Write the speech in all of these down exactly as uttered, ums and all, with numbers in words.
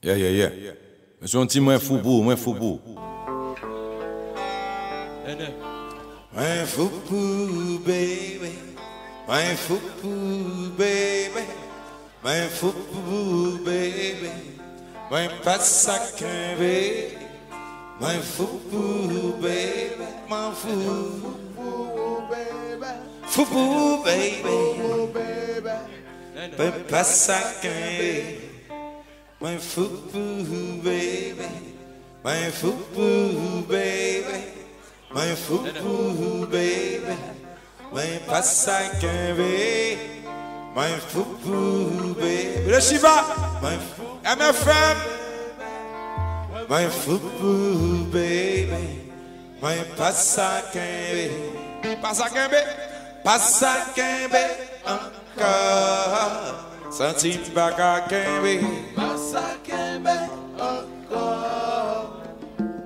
Yeah, yeah, yeah. Men se yon ti mwen fou pou ou, mwen fou pou ou. Mwen fou pou ou, baby. Mwen fou pou ou, baby. Mwen fou pou ou, baby. Mwen pa sa kenbe. Mwen fou pou ou, baby. Mwen fou. Fou pou ou, baby. Mwen pa sa kenbe. Mwen fou pou ou, baby. Mwen fou pou ou, baby. Mwen fou pou ou, baby. Mwen pa sa kenbe. Mwen fou pou ou, baby. Le Shiva. Mwen fou. M F M. Mwen fou pou ou, baby. Mwen pa sa kenbe. Pa sa kenbe. Pa sa kenbe ankò. Santi m pa ka kenbe. Pa sa kenbe ankò.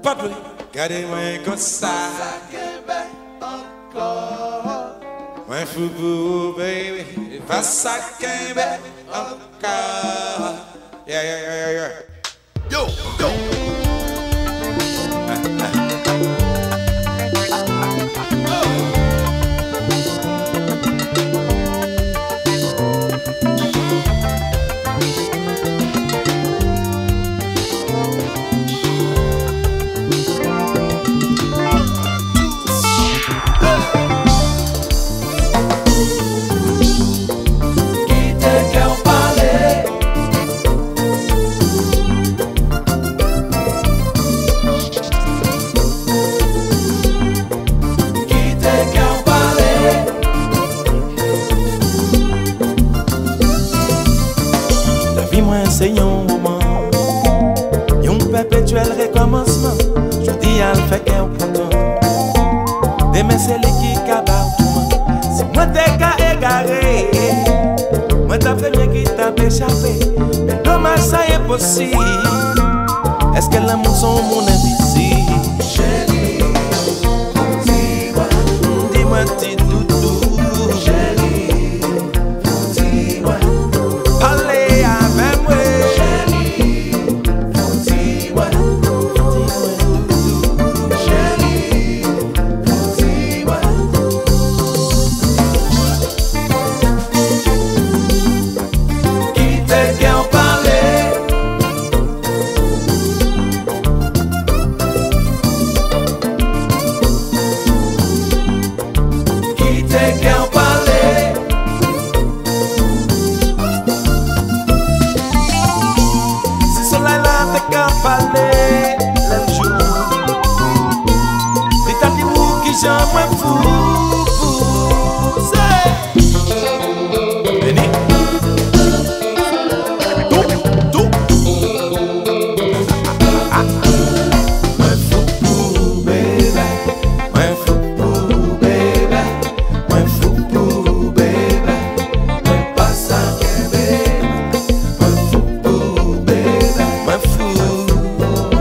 Pa dwe gade mwen konsa. Pa sa kenbe ankò. Mwen fou pou ou, baby. Pa sa kenbe ankò. Yeah, yeah, yeah, yeah, yeah. Yo, yo. Kite kè w pale. Kite kè w pale. Lavi mwen se yon woman, yon pèpetyèl rekòmansman. Jodi a l fè kè w kontan. Demen se li ki ka ba w touman. Si mwen te ka egare, mwen ta premye ki t ap echape. Men domaj sa enposib. Èske lanmou se yon moun envisib? Cheri, di mwen ti doudou. Cheri, di mwen. Pale avè mwen. Cheri, di mwen. Cheri, di mwen. Kite kè w pale. Kite kè w pale. Si solèy la te ka pale, lè l jou, li t ap di w kijan mwen fou pou ou. Se Vini. Tou, tou. Mwen fou pou ou, baby. Mwen fou pou ou, baby. Mwen fou pou ou, baby. Mwen pa sa kenbe. Mwen fou pou ou, baby. Mwen fou.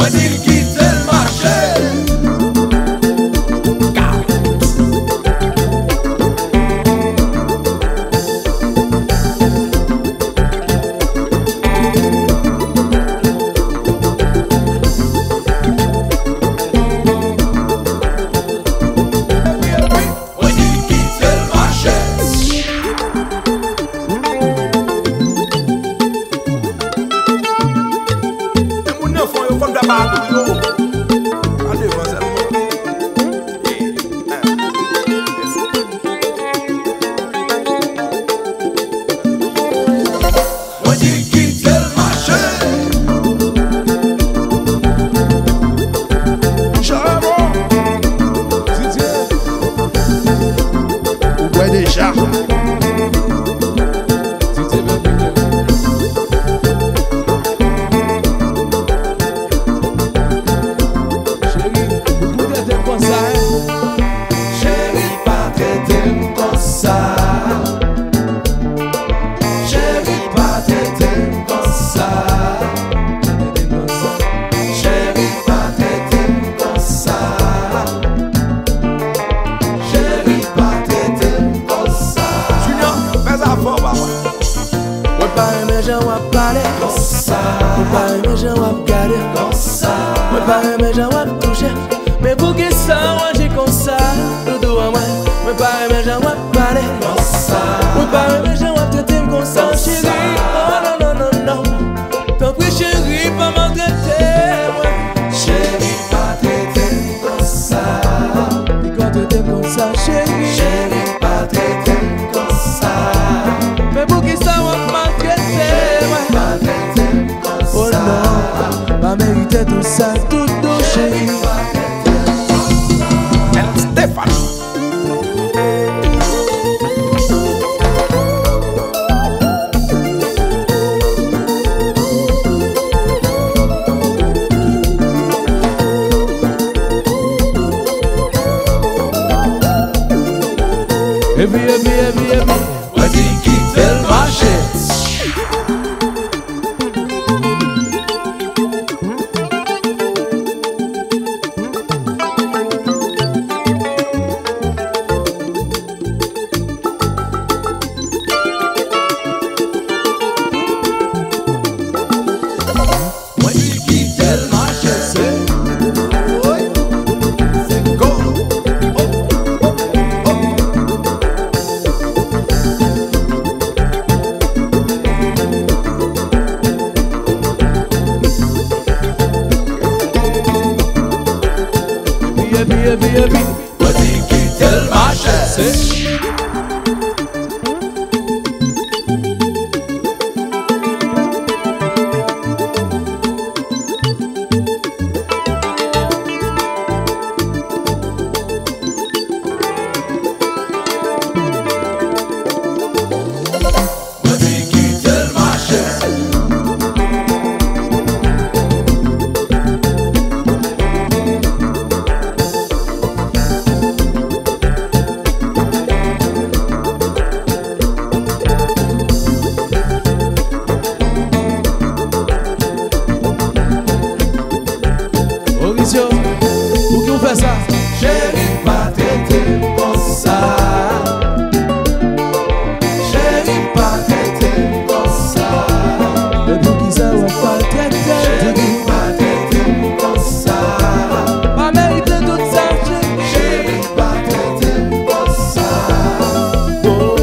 Di l kite l mache. Mwen di l kite l mache. Men moun nan fon yo, fò m ta pa tou yo. Pa devan sèlman. Mwen di l kite l mache. Chamo Didier. Ou bwè deja. Didier Bermudin. Cheri, ou pou trete m konsa, en? Cheri, pa trete m konsa. Cheri, pa trete m konsa. Cheri, pa trete m konsa. Cheri, pa trete m konsa. Junior, fè sa fò, papa. Mwen pa renmen jan w ap pale konsa. Mwen pa renmen jan w ap gade konsa. Mwen pa renmen jan w ap touche. Men poukisa w aji konsa, doudou an mwen? Mwen pa renmen jan w ap pale konsa. Mwen pa renmen jan w ap trete m konsa, cheri. Oh, non, non, non, non. Tanpri, cheri, pa maltrete mwen. Cheri, pa trete m konsa. Li konn trete m konsa, cheri. Cheri, pa trete m konsa. Men poukisa w ap maltrete mwen? Cheri, pa trete m konsa. Oh non, pa merite tout sa, doudou cheri. Stéphane. Epi, epi, epi, epi. Mwen di kite l mache. Mwen di kite l mache, se, woy, se go. Epi, epi, epi, epi. Mwen di kite l mache. Mwen di kite l mache. Mauricio, pouki w fè sa? Cheri, pa trete m konsa. Cheri, pa trete m konsa. Men poukisa w ap maltrete m? Cheri, pa trete m konsa. Pa merite tout sa, cheri. Cheri, pa trete m konsa. Oh,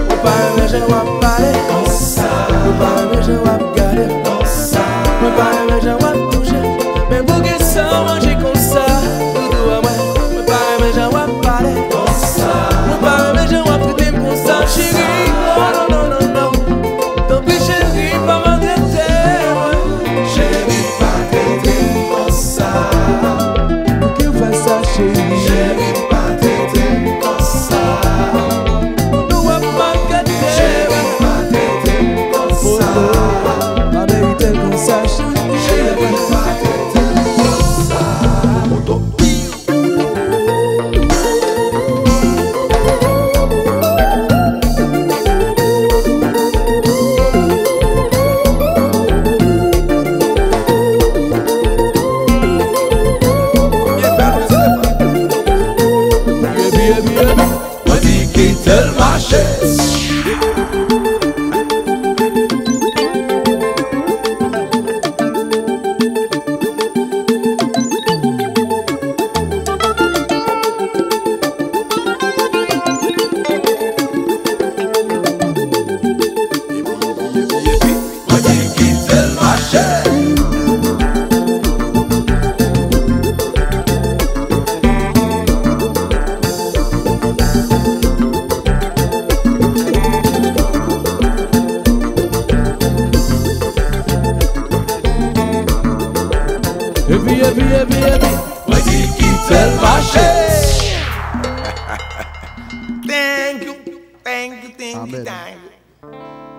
mwen pa renmen jan w ap pale konsa. Mwen pa renmen jan w ap gade konsa. Mwen pa renmen jan w ap touche. Men poukisa w aji konsa?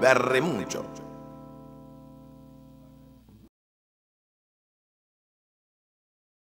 Perre mucho.